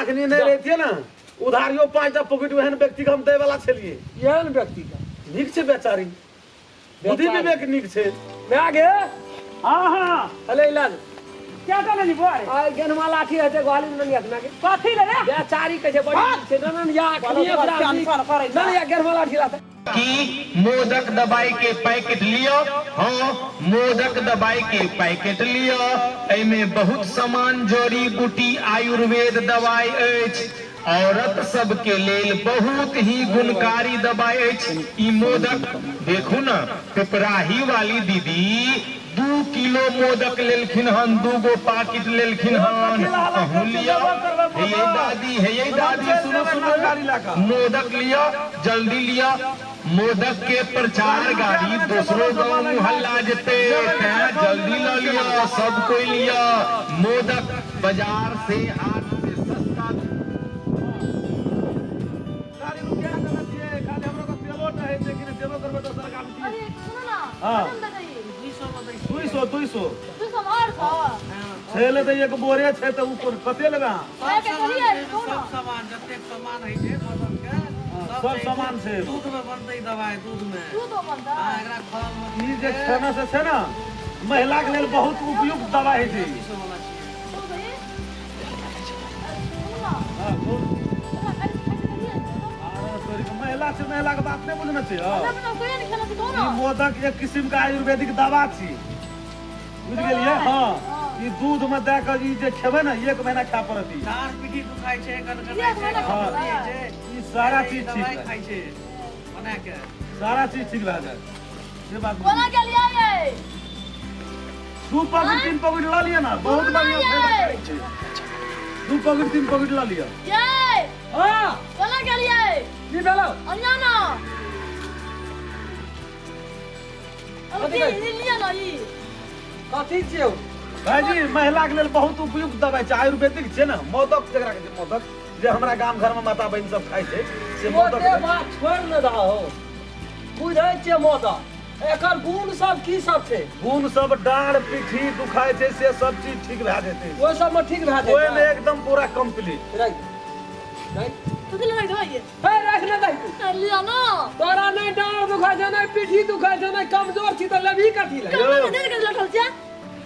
अखनी नहि रहितियै ने उधारियो 5टा पॉकेट ओहन व्यक्ति के हम दै वाला छलियै। एहन व्यक्ति के नीक छै बेचारी, बुद्धि विवेक नीक छै। भए गे। हाँ हाँ अले इलाज क्या करने जी बुआ रे? आ गेनमा लाठी हेतै ग्वाली में नहीं हाथ में कथी ले रे? बेचारी कहै छै बड़ी नीक छै। ना ना या अखनी ओकरा टेंशन करै छै। ना या गेनमा लाठी लाते। की मोदक दवाई के पैकेट लिअ? हँ, मोदक दवाई के पैकेट लिअ। एहिमे बहुत सामान जड़ी बूटी आयुर्वेद दवाई अछि। औरत सब के लेल बहुत ही गुणकारी दवाई अछि ई मोदक। देखू न, पिपराही वाली दीदी 2 किलो मोदक लेलखिन हन, 2 गो पाकिट लेलखिन हन। अहूँ लिअ। हेयै दादी, हेयै दादी, सुनू सुनू, मोदक लिअ, जल्दी लिअ। मोदक के प्रचार गाड़ी दोसरो गांव मुहल्ला जेतै, तैं जल्दी ल लिअ, सब कोई लिअ मोदक। बाजार से हाट से सस्ता। गाड़ी रुका देने छियै, खाली हमरो के तेलो टहै छै कि नहि, जेबो करबै दोसर गाम की। अरे सुनो ना। हाँ। कतन देतै? 200 200। 200 में और सौ। छै ले तऽ एक बोरे छै तऽ उ कोन कते लेबै अहाँ? एक सब करिए, सामान छै, सुनो। सब सामान जतेक सामान होइ छै मदन के सब छै। सामान छै। दूध में बनतै दवाई, दूध में। दूध में बनतै? हाँ, एकरा खल में ई जे खेना से छै ने महिला के लेल बहुत उपयुक्त दवाई होइ छै। ई सब वाला छियै। दूध ई? सुनो ना। हाँ, बोल। ओकरा खाइ खाइ करिए, सुनो। अरे तोरी के महिला छै, महिला के बात नहि बुझने छै। हमरा अपना कोई नहीं खेला छै, कहो ई ना। मोदक एक किस्म के आयुर्वेदिक दवा छी, बुझि गेलियै? हाँ, ई दूध में दए कऽ ई जे खेबै ने 1 महीना खाय पड़त ई। डाँड़ पीठी दुखाइ छै, गनगनाइ एक छै, महीना हाँ। कमजोरी होइ छै। ई सारा चीज ठीक दवाई भए खाइ छै बना के, सारा चीज ठीक भए जायत से बात। कोना के लिए आए? 2 पॉकेट 3 पॉकेट लऽ लिअ ने, बहुत दूध बढ़िया नहि फायदा अइ। करै छै। 2 पॉकेट 3 पॉकेट लऽ लिअ। ये हां कोना के लिए आए? की भेलौ? अन्ना ना। अब कथी की कहै? ई लिअ ना ई। कथी छियौ? भाईजी, महिला के लेल बहुत उपयुक्त दवाई छै, आयुर्वेदिक छै ने मोदक, जकरा कहै छै मोदक, जे हमरा गाम घर में माता बहिन सब खाइ छै से मोदक। ओते बात छोड़ ने दहो, बुझै छियै मोदक, एकर गुण सब की सब छै? गुण सब डाँड़ पीठी दुखाइ छै से सब चीज ठीक भए जेतै। ओहि सब में ठीक भए जेतै। ओहिमे एकदम पूरा कंप्लीट। राख राख। कथी लगा दवाई ये? हे, राख ने दही तू। लिअ ना। तोरा नहि डाँड़ दुखाइ छै, नहि पीठी दुखाइ छै, नहि कमजोर छी तऽ लेबही कथी लए? कमरा में देर के लटल छै।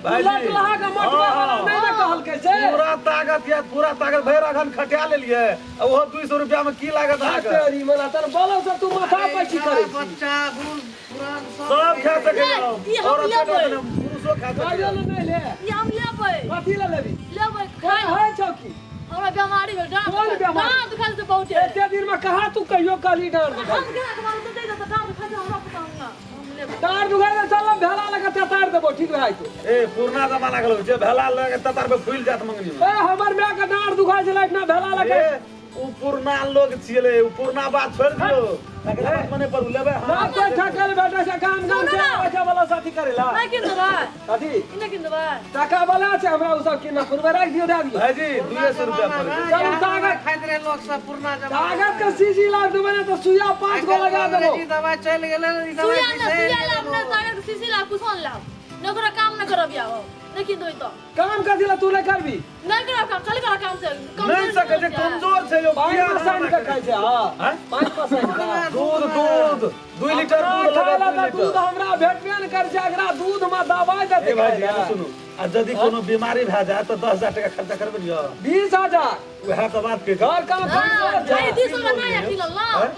भाईजी, लट लहा के मटवा वाला नहि ने कहलकै से। पूरा ताकत या पूरा ताकत भरि अखन खटिया लेलियै आ ओहो 200 रुपया में की लागत अहाँके? तेरी मना तर बोलो से तू माथा अरे पैची सारा करै छी। बच्चा बूढ़ पुरान सब सब खा सकैए। ई हम औरत लेबै। के पुरुषो खा सकैए। कहियो ले नहि ले। ई हम लेबै। कथी ले लेबी? लेबै कोन खाइ। होइ छौ की? हमरा बीमारी भेल डाँड़। कोन बीमारी? डाँड़ दुखाइ छै बहुत। एते दिन में कहाँ तू कहियो कहली डाँड़ दुखाइ? हम केना के मालूम देतै तऽ डाँड़ दुखाइ छै हमरा पता हमरा। हम लेबै। डाँड़ दुखाइ तऽ चल भेला लगे तेतार देबो, ठीक भए जेतौ। ए पुरना जमाना के लोग जे भेला लगे तेतार पे फूलि जात मंगनी में। ए हमर माय के डाँड़ दुखाइ छलै एकना भेला लगे। ए उ पुरना लोग छियै, उ पुरना बात छोड़ि दियौ, तकरा बात मने पड़ू लेबै। ना हाँ कोई ठकल बैठे छै काम गाम सुनू छै ना। आबै छै वाला साथी करेला। नहि किन देबै? कथी? ई नहि किन देबै? टाका वाला छै हमरा उ सब किना पुरबे, राखि दियौ, दए दियौ। भाईजी, 200 रुपया पड़ै छै। चलू ताकत। खाइत रहे लोक सब पुरना जमाना। कागज के शीशी ला देबै ने तऽ सुइया 5 गो लगा देबो। अंग्रेजी दवाई चलि गेलै, ई दवाई सुइया ना बिसरि सुइया गेलै लाब ना लोक। ताकत के शीशी लाब कुछो नहि लाब। नहि ओकरा काम नहि करब आब। नहि किन देबै तऽ काम कथी ला तू नहि करबी? नहि करब काम, खाली करब काम से। नहि सकै छै, कमजोर छै यौ। 5 किया परसेंट के खाइ छै। हाँ, आँय? 5% के दूध, दूध 2 लीटर अपना दूध खाय लेबै, ला 2 तऽ दूध लीटर। हमरा भेटबे ने करै छै, एकरा दूध में दवाई देतै ए भाईजी, खाय ला। सुनू, आ यदि कोनो बीमारी भए जाय तऽ 10,000 टका खर्चा करबै ने यौ? 20,000। उएह तऽ बात कहै छी। घर काम हाँ, खर्चा ई 200 में नहि किनल ना। आँय?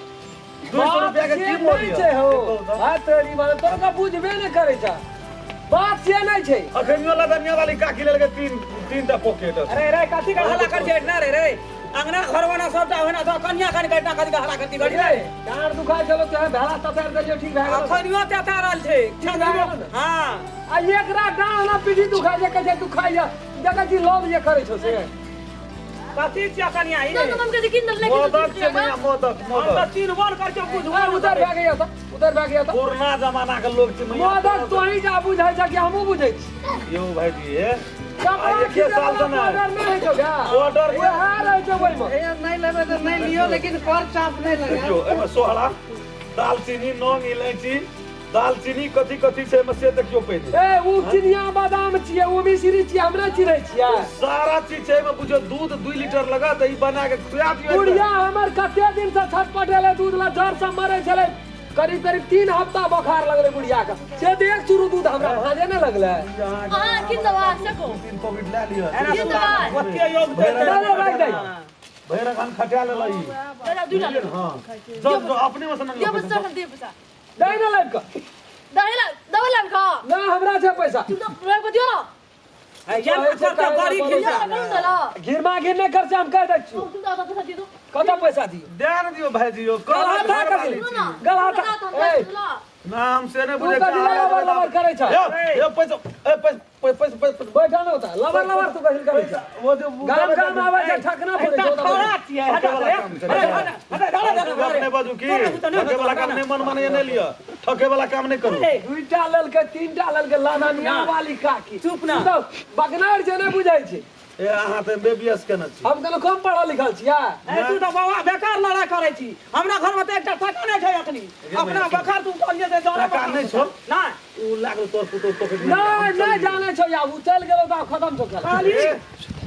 200 रुपया के की मोल छै हो? बात तोरी बात तोरा का बुझबे ने करै छ, बात से नहि छै। अखनियो लदनिया वाली काकी लेलकै 3 3टा पॉकेट। अरे रे, कथी के हल्ला कर छै ना रे? रे अंगना घर वाला सबटा होना तो कन्या कन के इतना कथी के हल्ला करती गड़ी रे? डाँड़ दुखाइ छलो तऽ भेला ततार देलियो, ठीक भए गेल। अखनियो तेता रहल छै। ठीक भए गेल ने? हां। आ एकरा डाँड़ ना पीठी दुखाइ छै, कहै छै दुखाइ देखै छी लव जे करै छौ से। कथी छियै कन्या ई? नहि हम कहै किन देबै? मोदक छै मैया, मोदक। हम तऽ मोदक चिन्हबो न करै छियै, बुझबो ए, न उधर करै। भए गया था, उधर भए गया था। पुरना जमाना के लोग छै मैया। मोदक तोही जा बुझै छ कि हमहूँ बुझै छी? यौ भाईजी, हे कपड़ा आ एके खींचै साल वाला से नहि। ऑर्डर नहि होइ छौ गा। ऑर्डर वएह रहै छै ओहिमे। हे, नहि लेबै तऽ नहि लियौ, लेकिन कर चाप नहि लगायब। देखियौ, एहिमे सोहरा, दालचीनी, लौंग, इलायची, दालचीनी कथी कथी छै एहिमे से देखियौ पहिने। ए उ चिनिया बादाम छियै, उ मिश्री छियै, हम नहि चिन्है छियै। सारा चीज छै एहिमे, बुझियौ दूध 2 लीटर लगत, ई बना के खुआ दियौ। बुढ़िया हमर कते दिन से छटपटेलै दूध ला, जर से मरै छलै, करीब करीब 3 हफ्ता बोखार लगलै बुढ़िया के, से तऽ एक चूरू दूध हमरा भाँजे नहि लगलै। अहाँ की दवा सको 3 पॉकेट लए लिअ। की दवा ओते योग छै। नहि नहि राखि दही। भरि अखन खटा लेलऽ ई। दादा दूटा बुझलियै ने? हँ, जाउ जाउ, अपने मे से ने दियो लिअ पैसा पैसा। दियो पैसा। दही ने लाबि कऽ। दही ला दवा लाबि कऽ। नहि हमरा छै पैसा। तू तो लाबि कऽ दियो ना। ये करते बड़ी दियो ना करू ना ला। घिरमा घिर नहि कर से हम कहि दै छियौ। तू तो पैसा दियो। कतऽ पैसा दियौ? दए ने दियौ भाइजी यौ। गलत है कथी? सुनो ना। गलत है। तो हम ए, ला। ना हम से नहि तू बुझै। कथी लबर लबर करै छ? यौ यौ, पैसा ए पैसा पैसा पैसा। बैठा ने होता लबर लबर तू कथी करै छ? वो जो गाम गाम आबै छै ठकना पड़ै छै। ओतऽ खड़ा छियै, हटा ठके वाला काम छै। हटा हटा। गप नहि बाजू की ठके वाला काम नहि, मन मानैए नहि लिअ, ठके वाला काम नहि करू। दुइटा लेलकै, तीनटा लेलकै लदनिया वाली काकी। चुप ना। तू तऽ बकनार छै, नहि बुझै छै। ए अहाँ तऽ एमबीबीएस केने छी। हम कहलहुँ कम पढ़ल लिखल छियै? ए तू तऽ बौआ बेकार लड़ाइ करै छी। हमरा घर में तऽ एकटा टाका नहि छै अखनी। अपना बखार तू कहलियै जे जरे टाका नहि छौ? नहि। उ लागल तोर पुतोह पॉकेट में। नहि नहि जानै छौ, या उ चलि गेलौ तऽ आब खतम छौ खेला। खाली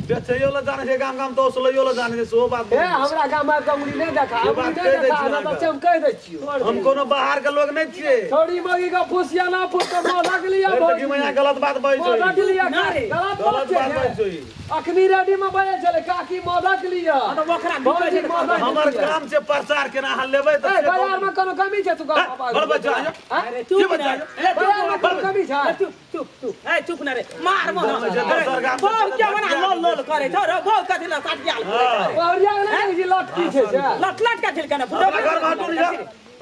बेचैयो लए जानै छै गाम गाम, तऽ ओसलैयो लए जानै छै, सेहो बात। ए हमरा गाम आबि कऽ उंगली नहि देखा, ये उंगली बात नहि कहि दै देखा, छियौ नहि तऽ अहाँके। से हम कहि दै छियौ। हम कोनो बाहर के लोग नहि छियै। छौड़ी मौगी के फुसिया ना फुस के मौधक लिया देखी भौजी। मैया गलत बात बजै छौ मौधक ई। लिया ना रे। गलत गलत बात बात छै। बजै छौ ई। अखनी रेडी में बजै छलै काकी मौधक लिया। तऽ ओकरा भौजी मौधक हमर लिया। काम छै प्रचार केना, अहाँ लेबै ए तऽ से बाजार में कोनो कमी छै तू हे, बड़ बच्चा आयो। आँय? अरे चुप की ना बच्चा ए चुप बाजार में कोनो कमी छै? चुप चुप चुप ए चुप ना रे, मार मोह गाम छै, दोसर गाम छै, बहुत के बना लोल लोल करे छौ रे, बहुत कथि ला साट गेल। हँ। बहुरिया के नहि देखै छी लटकी छै से। लट लट के खेल केना अपना घर में हटू ने जा।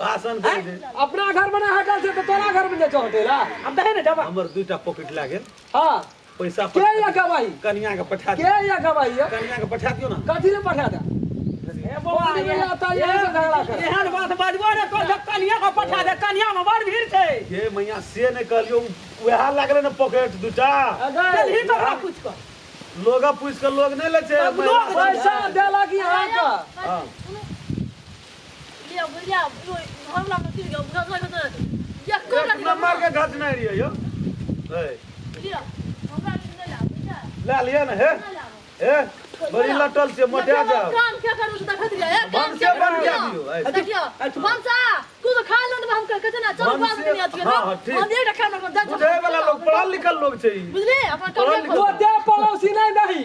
भाषण करै छै। अपना घर में नहि हटल छै तऽ तोरा घर में जे छौ हटेला। अब दहे ने डबा। हमर 2टा पॉकेट लागल हाँ पैसा। के या गवाही? कनिया के पठा के दियौ। या गवाही यौ? कनिया के पठा दियौ ने। कथी ले पठा दे? ए बौआ बोली में आता यही से झगड़ा कर। एहन बात बजबो ने कर, कनिया के पठा दे, कनिया में बड़ भीड़ छै। हे मैया से नहि कहलियौ, वएह लागलै ने पॉकेट 2टा। अगर चल ही तो हमरा पूछ कर। लोग पूछि के लोग नहि लै छै। तब लोग पैसा देलक यहाँ का। हाँ। लिया बुझलिया घर वाला में तीर गयो घर वाला या को एक नंबर के घच नहि रहियै यौ। ए, लिया हमरा नहीं ला बुझलिया। लए लिअ ने हे। नहीं ला। हे बड़ी लटल छै, मोटा जाओ। काम क्या करू से देखत रहिया ए काम भनसे बन के दियौ। ए, देखियो भनसा तू तो खा लो हम कहते ना चल बात भनसे- नहीं आती है। हाँ, हाँ, ठीक। हम एक खाना को दे बुझै वाला लोग, पढ़ल लिखल लोग छै ई। बुझले अपन पढ़ल काम लिखल। ओते पड़ोसी नहि दही।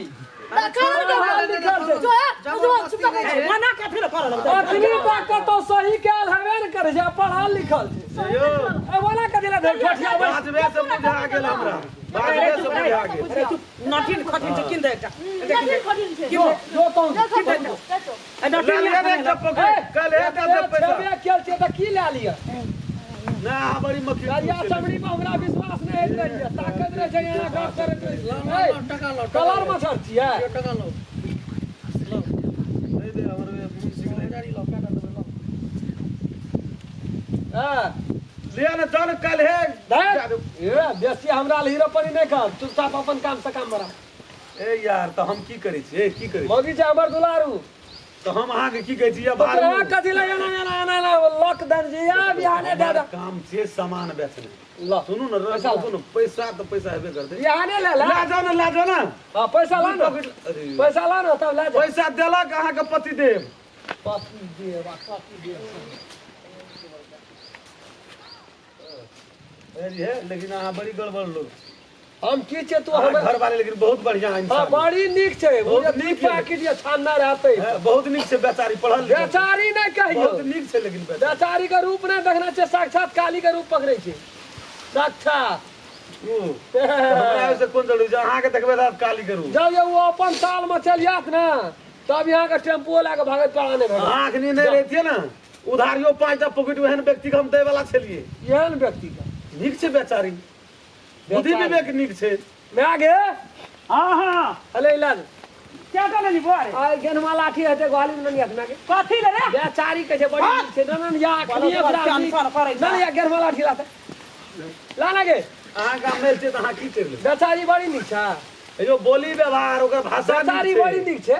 खाना पढ़ल लिखल छै। जो है बुझो चुप कर। ए, मना कथि ला करऽ लगतै? अखनी तक कतौ सही कयल हेबे ने करै छै, पढ़ल लिखल छै। यौ ए बोला कथी लए धरि ठोठिया बैस। बाजबे से बुझा गेल हमरा, बाजबे से बुझा गेल। अरे चुप, नठिन खटिन छै, किन दे एकटा। नठिन खटिन छै। जो जो तौं देखो देखो। ए लए नठिन लिअ ने एकटा पॉकेट, काल्हि हे दए देब पैसा। छेबे केल छै तऽ की लए लिअ? ना अहाँ बड़ी मक्खी करिया चमड़ी पर हमरा विश्वास नहि होइत रहैए, ताकत रहै छै एना गप करैत रहै छै। ए, टका लो। कलर मच्छर छियै। टका लो। नहि दे हमर मुँह सिखलै। गाड़ी लो, काटा देबै लो। हँ लिअ ने जाउ ने काल्हि हे धैर। ए बेसी हमरा लए हीरोपनी नहि कर, चुपचाप अपन काम से काम बड़ा। ए यार तऽ हम की करै छी, की करै छी? मौगी छै हमर दुलारू। तऽ हम अहाँके की कहै छी या तो बाहर कथी लए एना एना एना एना लक दन जी या बिहाने दे दे। काम छै सामान बेचने। ल सुनू ने पैसा सुनू ने, पैसा तऽ पैसा हेबे करतै। बिहाने ले ले। लए जाउ ने, लए जाउ ने। हाँ पैसा ला ना, अरे पैसा ला ना तब ले जा। पैसा देलक अहाँके पति देव। पति देव आ पति देव। हे लेकिन अहाँ बड़ी गड़बड़ लोग। हम की छै तू अहाँ हमर घर वाले लेकिन बहुत बढ़िया हाँ इंसान। बड़ी नीक छै, बहुत बहुत नीक नीक छै। पैकेट ये छानना रहतै। है, बहुत नीक छै बेचारी, पढ़ल लिखल। बेचारी नहि कहियौ, बहुत नीक छै लेकिन बेचारी। बेचारी के रूप नहि देखना छै, साक्षात काली के रूप पकड़ै छै साक्षात। ओ, तऽ हमरा ओहिसँ कोन जरूरी छै? अहाँके देखबै तऽ काली के रूप। जब ये वो अपन ताल में चलि जात ने तब यहाँ के टेम्पुओ लए के भागैत पड़ा नहि भेटत। अहाँ अखनी नहि रहितियै ने, उधारियो 5टा पॉकेट ओहन व्यक्ति के हम दै वाला छलियै। एहन व्यक्ति के नीक छै बेचारी, बुद्धि विवेक नीक छै। माय गे। हाँ हाँ अले इलाज क्या कर लेली बुआ रे? आ गेनमा लाठी हेतै ग्वाली में ननिया माय गे। कथी ले रे? बेचारी के छै बड़ी नीक छै ननन या अखनी ओकरा टेंशन करै छै। नन या गेनमा लाठी लाते ला ना गे। अहाँ गाम मे छै तऽ अहाँ की करि लेबै? बेचारी बड़ी नीक छै। यो बोली व्यवहार ओकर भाषा नीक बेचारी छै। बड़ी नीक छै।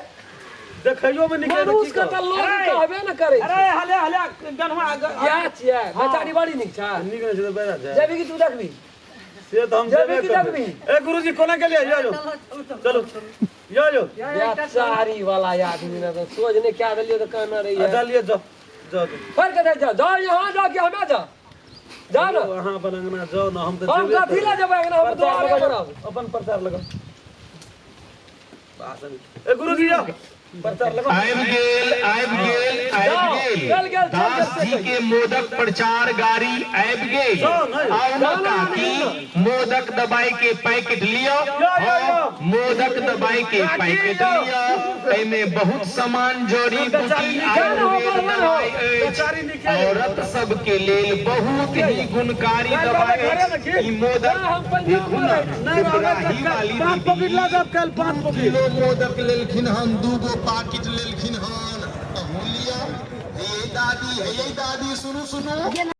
देखैयो में निकले मनुष्य के तऽ लोग कहबे न करै अरे छै। हले हले गन्हवा इएह छियै बेचारी बड़ी नीक छै। नीक नहि छै तऽ बेजा छै। जेबी कि तू देखबी? से तऽ हम जेबी जेबे कि करबै। देखबी? ए गुरुजी कोना गेलियै? यो यो चलू यो यो। बेचारी वाला आदमी ने तऽ सोझ नहि कए देलियै तऽ कहने रहियै। अच्छा लिए जाओ जाओ जाओ। फड़ के जाओ जाओ यहाँ जाओ कि हमे जाओ जाओ ना। अहाँ अपन अंगना जाओ ना, हम तऽ हम जेबे कथी करबै। लए जेबै अंगना? हम प्रचार दुआरे पर लगाउ, रहब। अपन प्रचार लगाउ भाषण। ए गुरुजी जाओ प्रचार लगाउ। आबि गेल आबि गेल आबि जाओ, गेल चल गेल, चल गेल, दास जी के मोदक प्रचार गाड़ी आबि गेल। जाओ, नहि। आउ न जाओ ना, काकी, मोदक दबाई के पैकेट लिअ। यो, यो। हाँ, मोदक दबाई के काकी, पैकेट यो। लिअ, एहिमे बहुत सामान जड़ी बेचारी बूटी नीके आयुर्वेद हो, दवाई अछि। बेचारी नीके हो। औरत सबके लेल बहुत ही गुणकारी काल्हि दवाई रहबै घरेमे अछि की? ई मोदक। हम पंजाब देखू मे ना, रहै छी। नहि रहबै पिपराही तऽ वाली 5 पॉकेट दीदी लऽ जायब काल्हि, 5 पॉकेट। किलो मोदक लेलखिन हन, 2 गो पाकिट लेलखिन हन। अहूँ लिअ। हे दादी, हे दादी, सुनू सुनू।